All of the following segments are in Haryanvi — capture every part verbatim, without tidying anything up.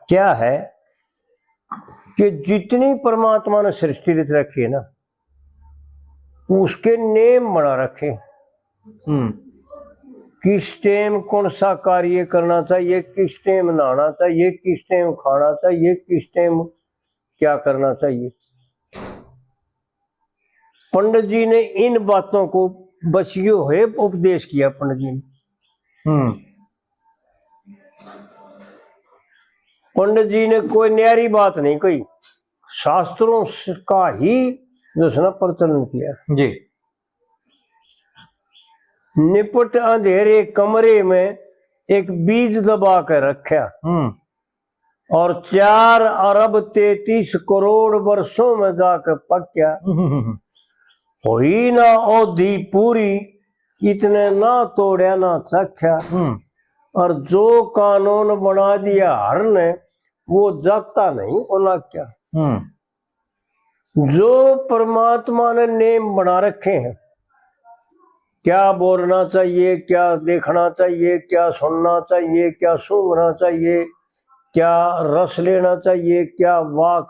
क्या है कि जितनी परमात्मा ने सृष्टि रच रखी है ना, उसके नेम बना रखे। हम्म। किस टाइम कौन सा कार्य करना चाहिए, किस टाइम नहाना चाहिए, किस टाइम खाना चाहिए, किस टाइम क्या करना चाहिए। पंडित जी ने इन बातों को बस यो है उपदेश किया पंडित जी ने। हम्म। पंडित जी ने कोई न्यारी बात नहीं कही, शास्त्रों स-, का ही जो है ना प्रचलन किया। जी। निपट अंधेरे कमरे में एक बीज दबा के रखा। हम्म। और चार अरब तैंतीस करोड़ वर्षों में जाके पक्या। हम्म। हुई ना औधी पूरी, इतने ना तोड़या ना चख्या। हम्म। और जो कानून बना दिया हर ने, वो जाता नहीं उलाख्या। हम्म। जो परमात्मा ने नेम बना रखे हैं, क्या बोलना चाहिए, क्या देखना चाहिए, क्या सुनना चाहिए, क्या सूंघना चाहिए, क्या रस लेना चाहिए, क्या वाक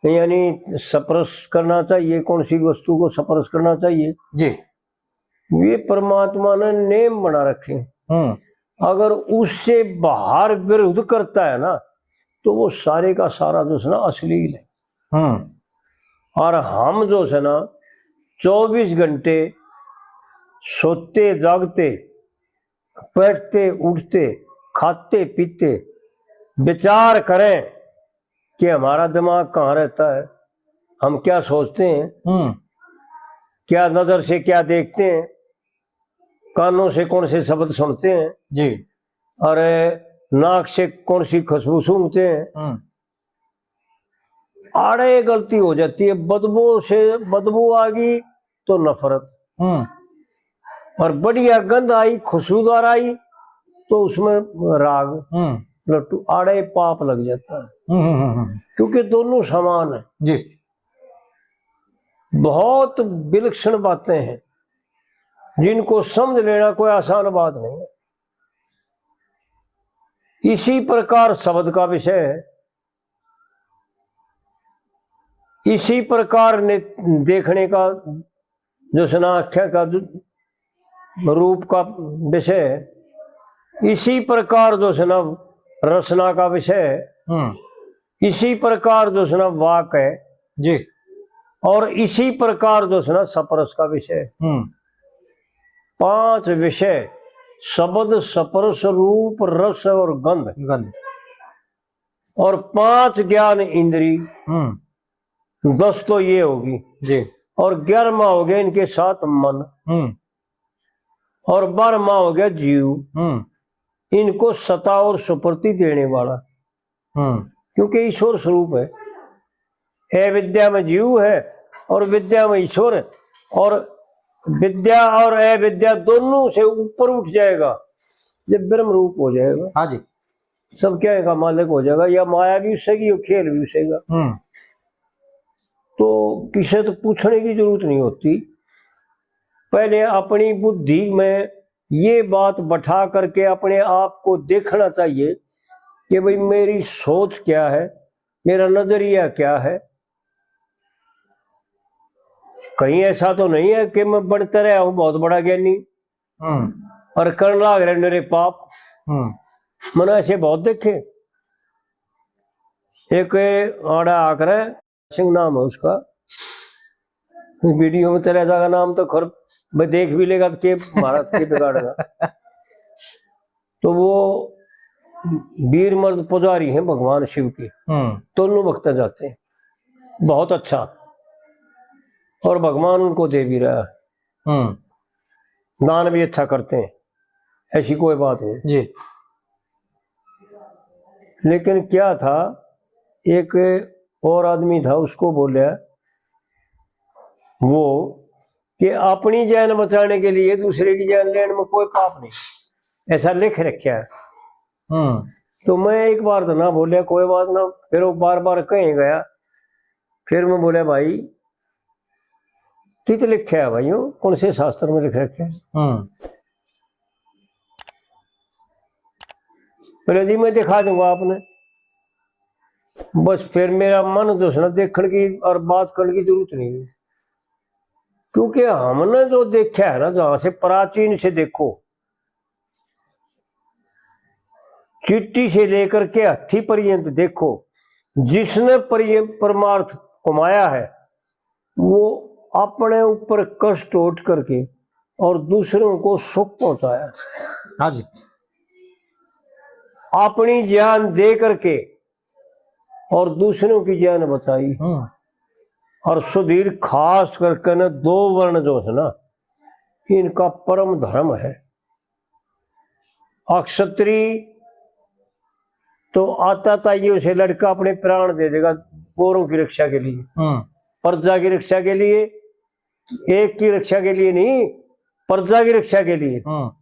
यानी स्पर्श करना चाहिए, कौन सी वस्तु को स्पर्श करना चाहिए, जी। ये परमात्मा ने नेम बना रखे हैं। हम्म। अगर उससे बाहर विरोध करता है ना, तो वो सारे का सारा जो है ना अश्लील है। हम्म। और हम जो है ना चौबीस घंटे सोते जागते, बैठते उठते, खाते पीते विचार करें कि हमारा दिमाग कहाँ रहता है, हम क्या सोचते हैं, हम्म। क्या नजर से क्या देखते हैं, कानों से कौन से शब्द सुनते हैं, जी। और नाक से कौन सी खुशबू सूंघते हैं। हम्म। आड़े गलती हो जाती है, बदबू से, बदबू आ गई तो नफरत, हम्म। और बढ़िया गंध आई, खुशबूदार आई, तो उसमें राग, हम्म। लट्टू, आड़े पाप लग जाता है। हम्म, हम्म, हम्म, हम्म। क्योंकि दोनों समान है। जी। बहुत विलक्षण बातें हैं, जिनको समझ लेना कोई आसान बात नहीं है। इसी प्रकार शब्द का विषय है, इसी प्रकार ने देखने का जो है ना आख्या का दु-, रूप का विषय है, इसी प्रकार जो है ना रसना का विषय है, हम्म। इसी प्रकार जो है ना वाक है, जी। और इसी प्रकार जो है ना स्पर्श का विषय है। हम्म। पांच विषय, शब्द, स्पर्श, रूप, रस और गंध। गंध। और पांच ज्ञान इंद्री, हम्म। दस तो ये होगी। जी। और ग्यारहवाँ हो गया इनके साथ मन। हम्म। और बारहवाँ हो गया जीव। हम्म। इनको सता और सुप्रति देने वाला। हम्म। क्योंकि ईश्वर स्वरूप है। अविद्या में जीव है और विद्या में ईश्वर है। और विद्या और अविद्या दोनों से ऊपर उठ जाएगा जब ब्रह्म रूप हो जाएगा। हाँ जी। सब क्या का मालिक हो जाएगा, या माया भी उससे की, खेल भी उससे का। हम्म। तो किसे तो पूछने की जरूरत नहीं होती। पहले अपनी बुद्धि में ये बात बैठा करके अपने आप को देखना चाहिए कि भाई, मेरी सोच क्या है, मेरा नजरिया क्या है। कहीं ऐसा तो नहीं है कि मैं बनता रहा हूँ बहुत बड़ा ज्ञानी, हम्म। और करण लाग रहे मेरे पाप। हम्म। मैंने ऐसे बहुत देखे। एक आड़ा आकर सिंह नाम है उसका, वीडियो में चला जाएगा नाम तो खर, मैं देख भी लेगा तो के महाराज के बिगाड़ेगा। तो वो वीर मर्द पुजारी हैं भगवान शिव के, हम्म। दोनों भक्त जाते हैं, बहुत अच्छा, और भगवान उनको दे भी रहा है। हम्म। दान भी अच्छा करते हैं, ऐसी कोई बात नहीं। जी। लेकिन क्या था, एक और आदमी था, उसको बोला वो कि अपनी जान बचाने के लिए दूसरे की जान लेने में कोई पाप नहीं, ऐसा लिख रखा है। हम्म। तो मैं एक बार तो ना बोला, कोई बात ना, फिर वो बार बार कहीं गया, फिर मैं बोला, भाई, कित लिखा है भाइयों, कौन से शास्त्र में लिख रखे हैं? हम्म। बोले, जी, मैं दिखा दूंगा आपने। बस फिर मेरा मन जो है ना, देखण की और बात करने की जरूरत नहीं है, क्योंकि हमने जो देखा है ना, जहां से प्राचीन से देखो, चींटी से लेकर के हाथी पर्यंत देखो, जिसने पर्य-, परमार्थ कमाया है, वो अपने ऊपर कष्ट उठ करके और दूसरों को सुख पहुंचाया। हाँ जी। अपनी जान दे करके और दूसरों की जान बचाई। हम्म। और सुधीर, खास करके ना दो वर्ण जो है ना, इनका परम धर्म है। अक्षत्री तो आताताइयों से लड़का अपने प्राण दे देगा गोरों की रक्षा के लिए, हम्म। प्रजा की रक्षा के लिए, एक की रक्षा के लिए नहीं, प्रजा की रक्षा के लिए। हम्म।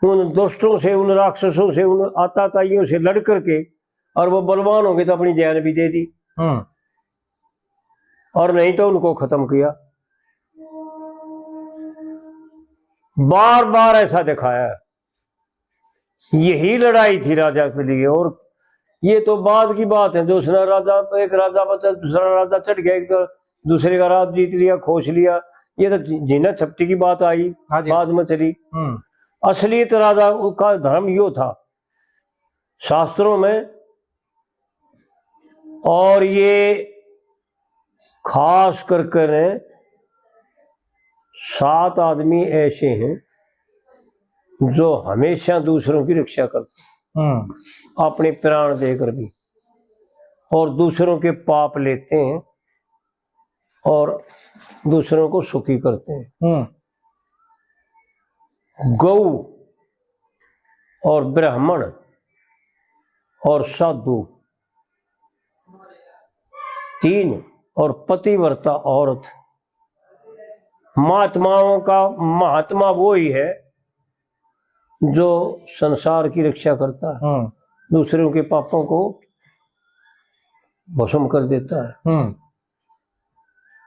उन दुष्टों से, उन राक्षसों से, उन आताताइयों से लड़ करके, और वो बलवान होंगे तो अपनी जान भी दे दी, हम्म। और नहीं तो उनको खत्म किया। बार बार ऐसा दिखाया है। यही लड़ाई थी राजा के लिए। और ये तो बाद की बात है, दूसरा राजा, एक राजा बचा, दूसरा राजा चढ़ गया, एक तो दूसरे का राज जीत लिया, खोस लिया। ये तो झीना झपटी की बात आई, हाँ जी। बाद में चली। हम्म। असलियत राजा का धर्म यो था शास्त्रों में। और ये खास करके ने सात आदमी ऐसे हैं जो हमेशा दूसरों की रक्षा करते हैं, हम्म। अपने प्राण देकर भी, और दूसरों के पाप लेते हैं और दूसरों को सुखी करते हैं। हम्म। गौ और ब्राह्मण और साधु तीन, और पतिव्रता औरत। महात्माओं का महात्मा वो ही है जो संसार की रक्षा करता है, हम्म। दूसरों के पापों को भस्म कर देता है। हम्म।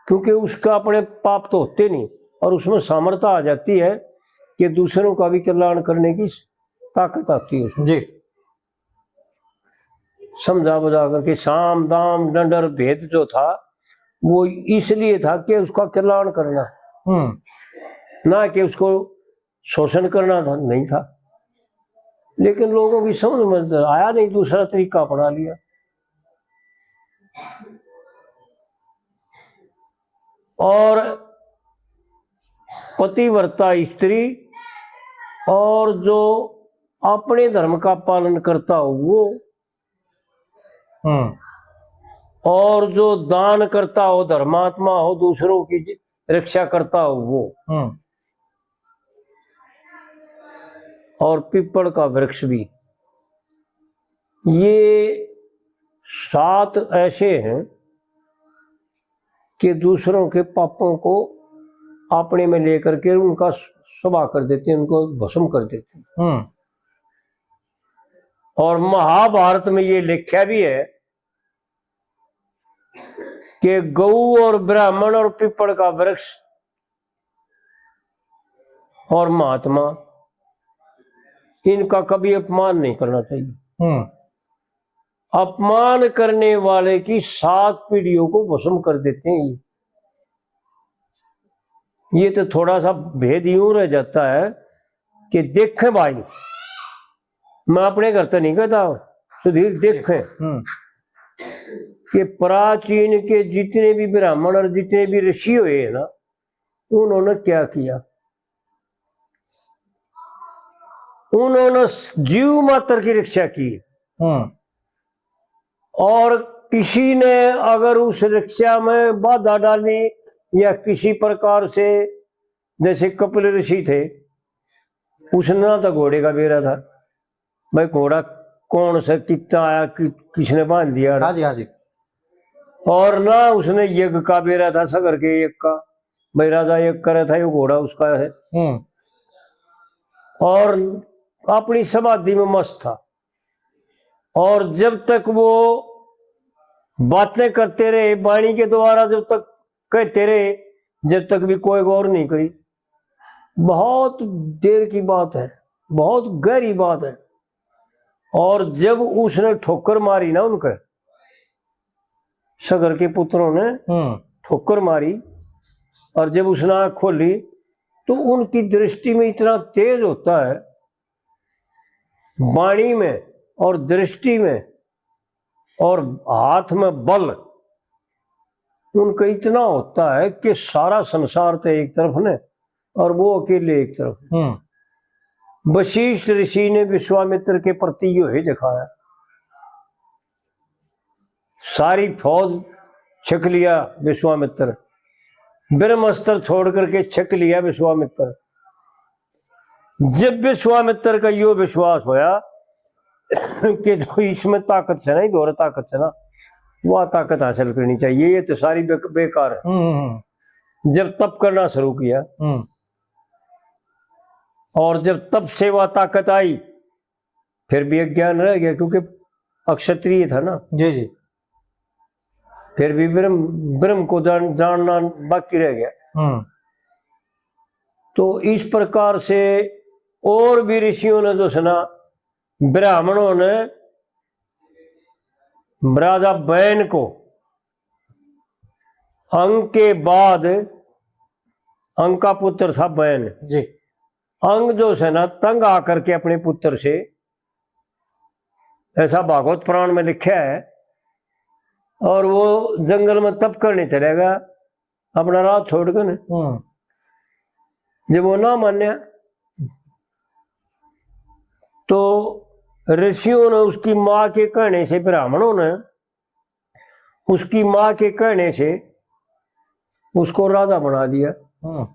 क्योंकि उसका अपने पाप तो होते नहीं, और उसमें सामर्थ्य आ जाती है कि दूसरों का भी कल्याण करने की ताकत आती है उसमें। जी। समझा बुझा करके साम, दाम, दंड और भेद जो था, वो इसलिए था कि उसका कल्याण करना, हम्म। ना कि उसको शोषण करना था, नहीं था। लेकिन लोगों की समझ में तो आया नहीं, दूसरा तरीका अपना लिया। और पतिव्रता स्त्री और जो अपने धर्म का पालन करता हो वो, हम्म। और जो दान करता हो, धर्मात्मा हो, दूसरों की रक्षा करता हो वो, हम्म। और पीपल का वृक्ष भी, ये सात ऐसे हैं कि दूसरों के पापों को अपने में लेकर के उनका स्वाहा कर देते हैं, उनको भस्म कर देते हैं। हम्म। और महाभारत में ये लिखा भी है कि गौ और ब्राह्मण और पीपल का वृक्ष और महात्मा, इनका कभी अपमान नहीं करना चाहिए। हम्म। अपमान करने वाले की सात पीढ़ियों को भस्म कर देते हैं ये। ये तो थोड़ा सा भेद यूं रह जाता है कि देखें भाई, मैं अपने घर तो नहीं कहता, सुधीर, देखें हम्म। कि प्राचीन के जितने भी ब्राह्मण और जितने भी ऋषि हुए हैं ना, उन्होंने क्या किया? उन्होंने जीव मात्र की रक्षा की। हम्म। और किसी ने अगर उस रक्षा में बाधा डाली या किसी प्रकार से, जैसे कपिल ऋषि थे, उसने ना तो घोड़े का बेरा था, भाई घोड़ा कौन सा, कितना आया, कि, किसने बांध दिया। हाँ जी, हाँ जी। और ना उसने यज्ञ का बेरा था, सगर के यज्ञ का, भाई राजा यज्ञ करे था, ये घोड़ा उसका है। हम्म। और अपनी समाधि में मस्त था। और जब तक वो बातें करते रहे, वाणी के द्वारा जब तक कहते रहे, जब तक भी कोई गौर नहीं करी। बहुत देर की बात है, बहुत गहरी बात है। और जब उसने ठोकर मारी ना उनके, सगर के पुत्रों ने हम्म। ठोकर मारी, और जब उसने आंख खोली तो उनकी दृष्टि में इतना तेज होता है, वाणी में और दृष्टि में और हाथ में बल उनका इतना होता है कि सारा संसार तो एक तरफ ने और वो अकेले एक तरफ। हम्म। वशिष्ठ ऋषि ने विश्वामित्र के प्रति यो ही दिखाया, सारी फौज छिक लिया विश्वामित्र, ब्रह्मास्त्र छोड़ करके छिक लिया विश्वामित्र। जब विश्वामित्र का यो विश्वास होया कि जो इसमें ताकत है ना, इधर ताकत है ना, वह ताकत हासिल करनी चाहिए, ये तो सारी बे-, बेकार है। हम्म, हम्म, हम्म। जब तप करना शुरू किया हम्म। और जब तप से वह ताकत आई, फिर भी अज्ञान रह गया, क्योंकि अक्षत्रिय था ना। जी, जी। फिर भी ब्रह्म, ब्रह्म को जान, जानना बाकी रह गया। हम्म। तो इस प्रकार से और भी ऋषियों ने जो है ना, ब्राह्मणों ने राजा बैन को, अंग के बाद, अंग का पुत्र था बैन। जी। अंग जो है ना, तंग आकर के अपने पुत्र से, ऐसा भागवत पुराण में लिखा है, और वो जंगल में तप करने चला गया अपना राज छोड़ के ना। हम्म। जब वो ना मान्या तो ऋषियों ने, उसकी माँ के कहने से, ब्राह्मणों ने उसकी माँ के कहने से उसको राजा बना दिया। हम्म।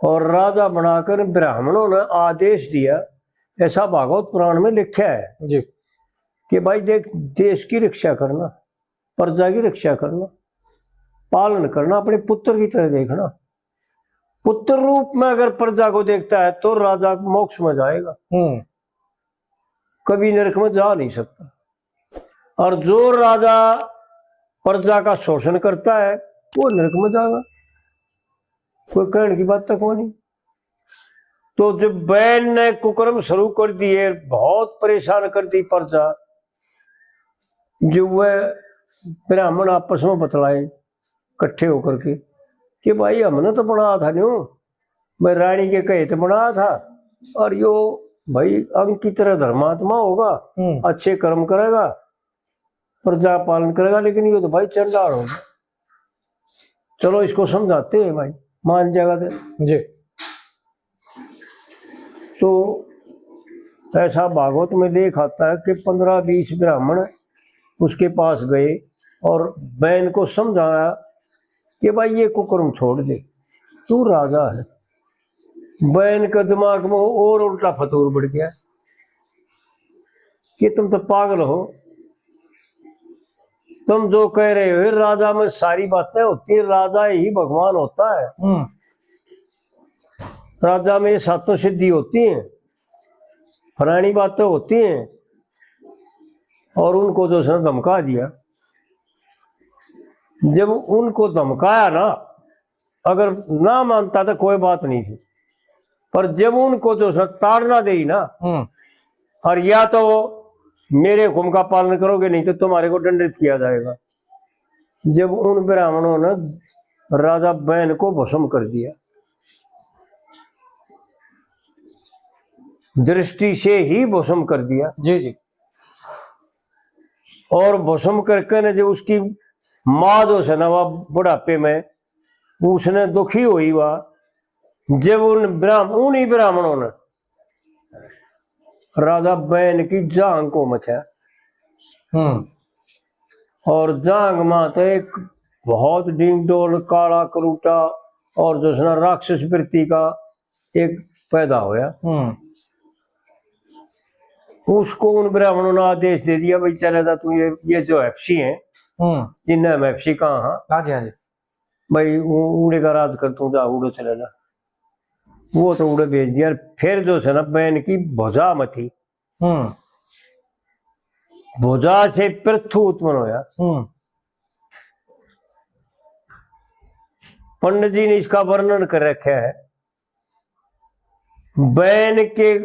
और राजा बनाकर ब्राह्मणों ने आदेश दिया, ऐसा भागवत पुराण में लिखा है जी। कि भाई देख, देश की रक्षा करना, प्रजा की रक्षा करना, पालन करना, अपने पुत्र की तरह देखना। पुत्र रूप में अगर प्रजा को देखता है तो राजा मोक्ष में जाएगा, हम्म। कभी नरक में जा नहीं सकता। और जो राजा प्रजा का शोषण करता है, वो नरक में जाएगा, कोई कहने की बात तो कोनी। तो जब बैन ने कुकर्म शुरू कर दिए, बहुत परेशान कर दी प्रजा, जो वह ब्राह्मण आपस में बतलाए इकट्ठे होकर के कि भाई, हमने तो बनाया था न्यू, मैं रानी के कहे तो बनाया था, और यो भाई अंग की तरह धर्मात्मा होगा, हम्म। अच्छे कर्म करेगा, प्रजा पालन करेगा, लेकिन यो तो भाई चंडाल होगा। चलो, इसको समझाते हैं भाई, मान जाएगा तो। जी। तो ऐसा भागवत में लेख आता है कि पन्द्रह बीस ब्राह्मण उसके पास गए और बैन को समझाया कि भाई, ये कुकर्म छोड़ दे, तू राजा है। बैन के दिमाग में और उल्टा फतूर बढ़ गया कि तुम तो पागल हो, तुम जो कह रहे हो, राजा में सारी बातें होती हैं, राजा ही भगवान होता है। हम्म। राजा में ये सातों सिद्धि होती हैं, फलानी बातें होती हैं। और उनको जो उसने धमका दिया, जब उनको धमकाया ना, अगर ना मानता तो कोई बात नहीं थी, पर जब उनको जो उसने ताड़ना दी ना, हम्म। और या तो मेरे हुक्म का पालन करोगे, नहीं तो तुम्हारे को दंडित किया जाएगा। जब उन ब्राह्मणों ने राजा बैन को भस्म कर दिया, दृष्टि से ही भस्म कर दिया। जी, जी। और भस्म करके ने जब उसकी माँ जो है ना, वह बुढ़ापे में उसने दुखी हुई, वह जब उन ब्राह्म-, उन्हीं ब्राह्मणों ने राजा बैन की जांग को मचा। हम्म। और जांग मां तो एक बहुत डींग डोल, काला करूटा और जो है ना राक्षस वृत्ति का एक पैदा होया। हम्म। उसको उन ब्राह्मणों ने आदेश दे दिया, भाई चले जा तू, ये, ये जो एफसी हैं, हम्म। जिन्हें हम एफसी कहा, हाँ। हाँ जी, हाँ जी। भाई उ-, उड़े का राज कर, तू जा, उड़े चले जा। वो तो उड़े भेज दिया। फिर जो है ना, बैन की भुजा मथी, हम्म। भुजा से पृथु उत्पन्न होया। हम्म। पंडित जी ने इसका वर्णन कर रखा है, बैन के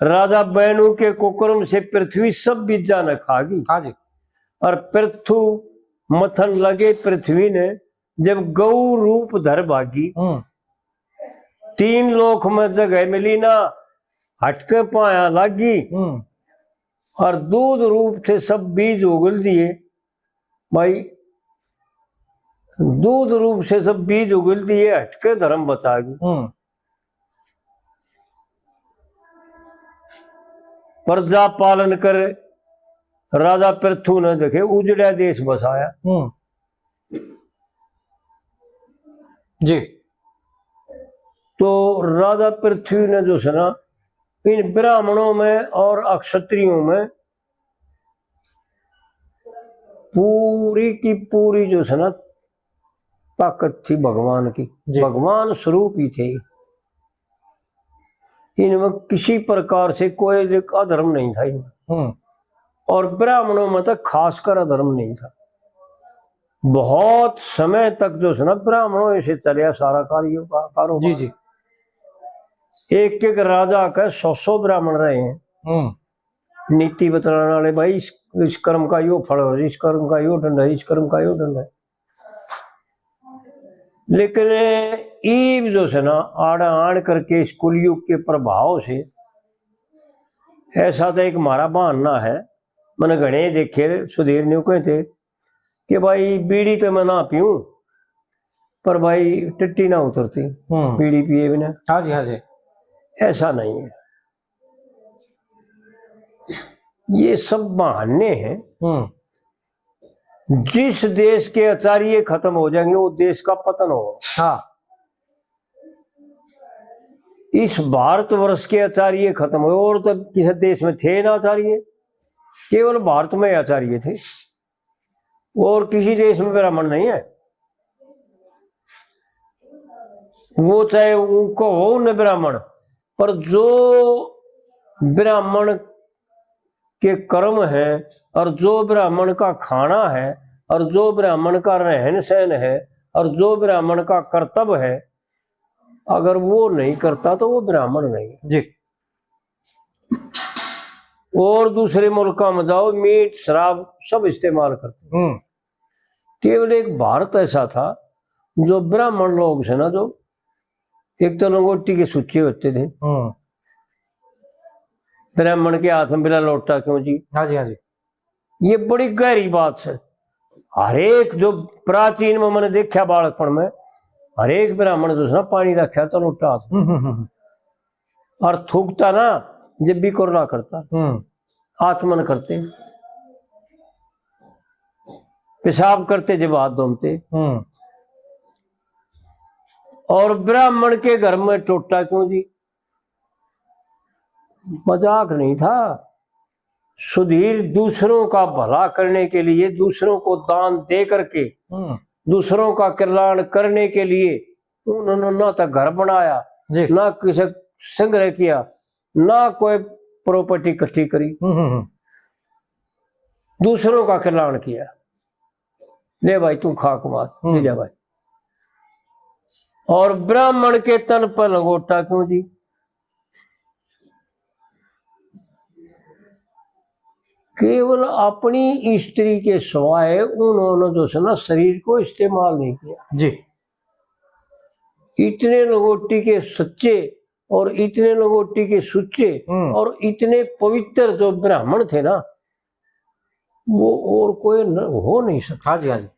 राजा बैनू के कुकर्म से पृथ्वी सब बीजा न खागी। हाँ जी। और पृथु मथन लगे पृथ्वी ने, जब गौ रूप धर भागी। हम्म। तीन लोक में जगह मिली ना, हटके पाया लागी। हम्म। और दूध रूप थे सब बीज उगल दिए। भाई, दूध रूप से सब बीज उगल दिए, हटके धर्म बचा गई। हम्म। प्रजा पालन कर राजा पृथु ने देखे उजड़ा देश बसाया। हम्म। जी। तो राजा पृथ्वी ने जो है ना, इन ब्राह्मणों में और अक्षत्रियों में पूरी की पूरी जो है ना, ताकत थी भगवान की। जी। भगवान स्वरूप ही थे। इनमें किसी प्रकार से कोई एक अधर्म नहीं था इनमें। हम्म। और ब्राह्मणों में तो खासकर अधर्म नहीं था। बहुत समय तक जो है ना, ब्राह्मणों से चलिया सारा कार्य का, कारोबार। जी, जी। एक एक राजा के सौ सौ ब्राह्मण रहे हैं। हम्म। नीति बतलाने वाले, भाई, इस, इस कर्म का यो फल हो, इस कर्म का यो दंड है, इस कर्म का यो दंड है। लेकिन ईब जो है ना, आड़ा आण करके इस कुलयुग के प्रभाव से ऐसा तो एक मारा बहाना है, मैंने घणे देखे, सुधीर न्यू कहते कि भाई, बीड़ी तो मैं ना पीऊं, पर भाई, टट्टी ना उतरती हम्म। बीड़ी पिए बिना। हाँ जी, हाँ जी। ऐसा नहीं है, ये सब बहाने हैं। हम्म। जिस देश के आचार्य खत्म हो जाएंगे, वो देश का पतन होगा। हाँ। इस भारतवर्ष के आचार्य खत्म हुए, और तो किसी देश में थे ना आचार्य, केवल भारत में आचार्य थे, और किसी देश में ब्राह्मण नहीं है। वो चाहे उनको हो न ब्राह्मण, पर जो ब्राह्मण के कर्म है और जो ब्राह्मण का खाना है और जो ब्राह्मण का रहन सहन है और जो ब्राह्मण का कर्तव्य है, अगर वो नहीं करता तो वो ब्राह्मण नहीं। जी। और दूसरे मुल्का में जाओ, मीट शराब सब इस्तेमाल करते। हम्म। केवल एक भारत ऐसा था जो ब्राह्मण लोग से ना, जो एक तो लंगोटी के सुच्चे होते थे। हम्म। ब्राह्मण के हाथ में बिना लोटा क्यों जी? हाँ जी, हाँ जी। ये बड़ी गहरी बात है। हरेक जो प्राचीन में मैंने देखा बालकपण में, हरेक ब्राह्मण जो है ना, पानी रखा तो लोटा हाथ में। हम्म, हम्म, हम्म। और थूकता ना, जब भी कोरला करता, हम्म। आचमन करते, पेशाब करते, जब हाथ धोते। हम्म। और ब्राह्मण के घर में टोटा क्यों जी? मजाक नहीं था सुधीर। दूसरों का भला करने के लिए, दूसरों को दान दे करके, हम्म। दूसरों का कल्याण करने के लिए उन्होंने ना तो घर बनाया, जी। ना किसी संग्रह किया, ना कोई प्रॉपर्टी इकट्ठी करी। हम्म, हम्म, हम्म। दूसरों का कल्याण किया। ले भाई, तू खा कमा, हम्म। ले जा भाई। और ब्राह्मण के तन पर लंगोटा क्यों जी? केवल अपनी स्त्री के सिवाय उन्होंने जो है ना, शरीर को इस्तेमाल नहीं किया। जी। इतने लंगोटी के सच्चे और इतने लंगोटी के सुच्चे, हम्म। और इतने पवित्र जो ब्राह्मण थे ना, वो और कोई न, हो नहीं सकता। हाँ जी, हाँ जी।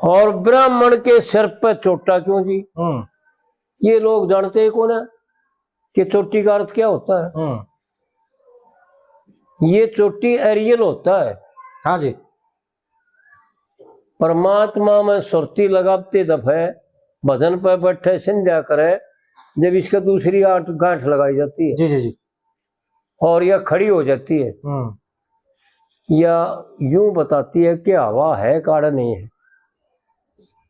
और ब्राह्मण के सिर पे चोटा क्यों जी? हम्म। ये लोग जानते ही कौन है कि चोटी का अर्थ क्या होता है? हम्म। ये चोटी एरियल होता है। हाँ जी। परमात्मा में सुरती लगाते दफे भजन पर बैठे संध्या करे, जब इसके दूसरी आंट गांठ लगाई जाती है। जी, जी, जी। और यह खड़ी हो जाती है। हम्म। या यूं बताती है कि हवा है काड़ा नहीं है,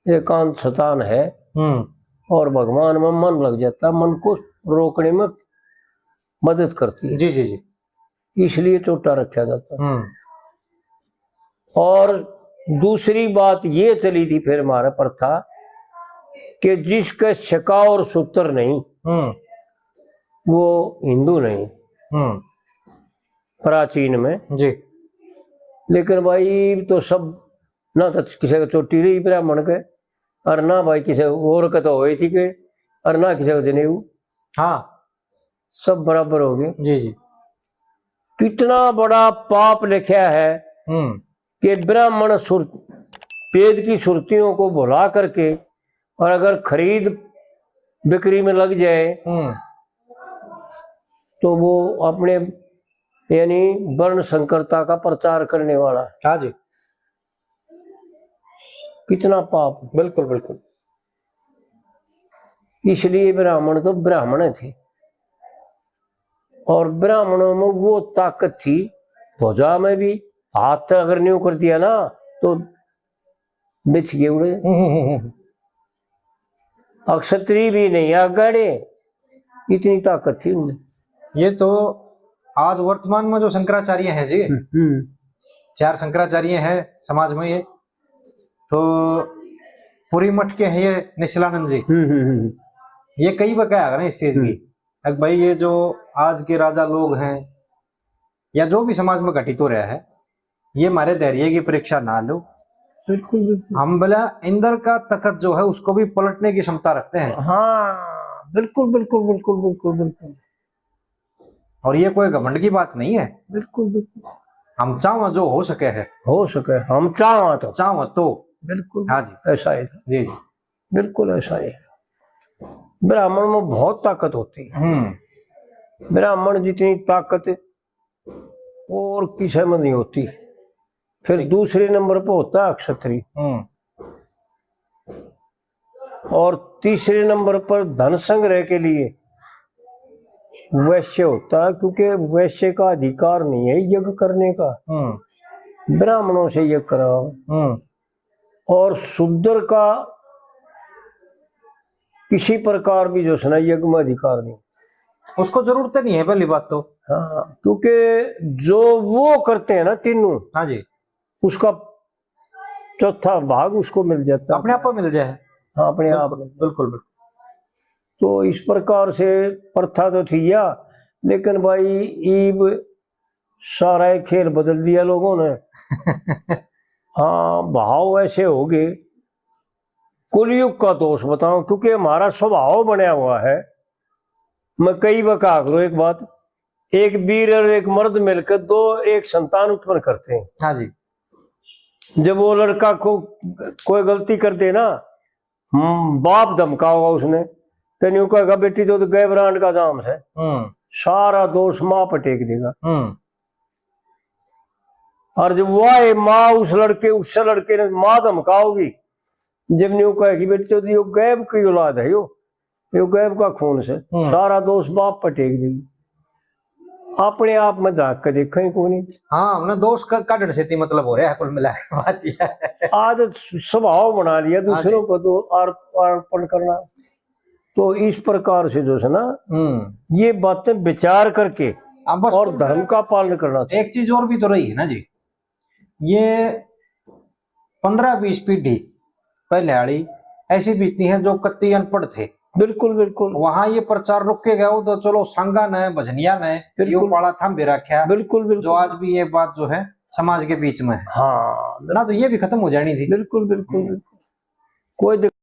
एकांत स्थान है। हम्म। और भगवान में मन लग जाता है, मन को रोकने में मदद करती है। जी, जी, जी। इसलिए चोटा रखा जाता है। हम्म। और दूसरी बात ये चली थी फिर हमारा प्रथा कि जिसके शिका और सूत्र नहीं, हम्म। वो हिंदू नहीं, हम्म। प्राचीन में। जी। लेकिन भाई, तो सब ना तो किसी को चोटी रही ब्राह्मण के, और ना भाई किसी और के तो होए थी के, और ना किसी को जनेऊ। हाँ। सब बराबर हो गए। जी, जी। कितना बड़ा पाप लिखा है हम्म। कि ब्राह्मण सुर-, वेद की सुरतियों को भुला करके, और अगर खरीद बिक्री में लग जाए, हम्म। तो वो अपने, यानी वर्ण संकरता का प्रचार करने वाला। हाँ जी। कितना पाप। बिल्कुल, बिल्कुल। इसलिए ब्राह्मण तो ब्राह्मण थे, और ब्राह्मणों में वो ताकत थी, भुजा में भी, हाथ अगर न्यू कर दिया ना, तो बिछ गए उड़े। हम्म, हम्म, हम्म। अक्षत्री भी नहीं आगाड़े, इतनी ताकत थी उनमें। ये तो आज वर्तमान में जो शंकराचार्य हैं जी, हम्म। चार शंकराचार्य हैं समाज में, ये तो पुरी मठ के हैं, ये निश्चलानंद जी। हम्म, हम्म, हम्म। ये कई बकाया है ना इस चीज की। हम्म। अब भाई, ये जो आज के राजा लोग हैं या जो भी समाज में घटित हो रहा है, ये हमारे धैर्य की परीक्षा ना लो। बिल्कुल, बिल्कुल। हम भला इंद्र का तख्त जो है, उसको भी पलटने की क्षमता रखते हैं। हाँ, बिल्कुल, बिल्कुल, बिल्कुल, बिल्कुल, बिल्कुल। और ये कोई घमंड की बात नहीं है। बिल्कुल, बिल्कुल। हम चाहवा जो हो सके है। हो सके, हम चाहवा तो। चाहवा तो। बिल्कुल। हाँ जी। ऐसा ही था। जी, जी। बिल्कुल ऐसा ही है। ब्राह्मण में बहुत ताकत होती है। हम्म। ब्राह्मण जितनी ताकत और किसी में नहीं होती। फिर ठीक। दूसरे नंबर पर होता है क्षत्रिय। हम्म। और तीसरे नंबर पर धन संग्रह के लिए वैश्य होता है, क्योंकि वैश्य का अधिकार नहीं है यज्ञ करने का। हम्म। ब्राह्मणों से यज्ञ कराओ। हम्म। और शूद्र का किसी प्रकार भी जो है ना यज्ञ में अधिकार नहीं। उसको जरूरत नहीं है, पहली बात तो। हाँ, क्योंकि जो वो करते हैं ना तीनों, हाँ जी। उसका चौथा भाग उसको मिल जाता है। अपने आप मिल जाए। हाँ, अपने आप। बिल्कुल, बिल्कुल, बिल्कुल। तो इस प्रकार से प्रथा तो थी या, लेकिन भाई, ईब सारा ही खेल बदल दिया लोगों ने। हाँ, भाव ऐसे हो गए। कुलयुग का दोष बताओ, क्योंकि हमारा स्वभाव बनया हुआ है। मैं कई बार कहा करूँ एक बात, एक वीर और एक मर्द मिलकर दो एक संतान उत्पन्न करते हैं। हाँ जी। जब वो लड़का को कोई गलती कर दे ना, हम्म, बाप धमकाओगा उसने, तो न्यू कहेगा, "बेटी, तो, तो गए ब्रांड का जाम है।" हम्म। सारा दोष माँ पर टेक देगा। हम्म। और जब वह माँ उस लड़के, उससे लड़के ने माँ धमकाओगी, जब न्यू कहेगी, "बेटी, तो, तो यो गैब की औलाद है, यो, यो गैब का खून से," हम्म। सारा दोष बाप पर टेक देगी। अपने आप में झांक के देखा ही कोनी। हाँ, हमने दोष का, काढ़ने से ती मतलब हो रहा है, कुल मिला के बात यह है। आदत, स्वभाव बना लिया हाँ दूसरों जी। को तो आर-, अर्पण करना। तो इस प्रकार से जो है ना, हम्म। ये बातें विचार करके हाँ, बस और कुल धर्म मिला का पालन करना चाहिए। एक चीज और भी तो रही है ना जी, ये पन्द्रह बीस पीढ़ी पहले आली ऐसी भी इतनी है जो कत्ती अनपढ़ थे। बिल्कुल, बिल्कुल। वहां ये प्रचार रुक के गया हो तो चलो, सांगा ने, भजनिया ने, बिल्कुल। यो पाला थाम भी रखा, बिल्कुल, बिल्कुल। जो आज भी ये बात जो है समाज के बीच में है। हाँ, ना तो ये भी खत्म हो जानी थी। बिल्कुल, बिल्कुल, हम्म। बिल्कुल। कोई दिक-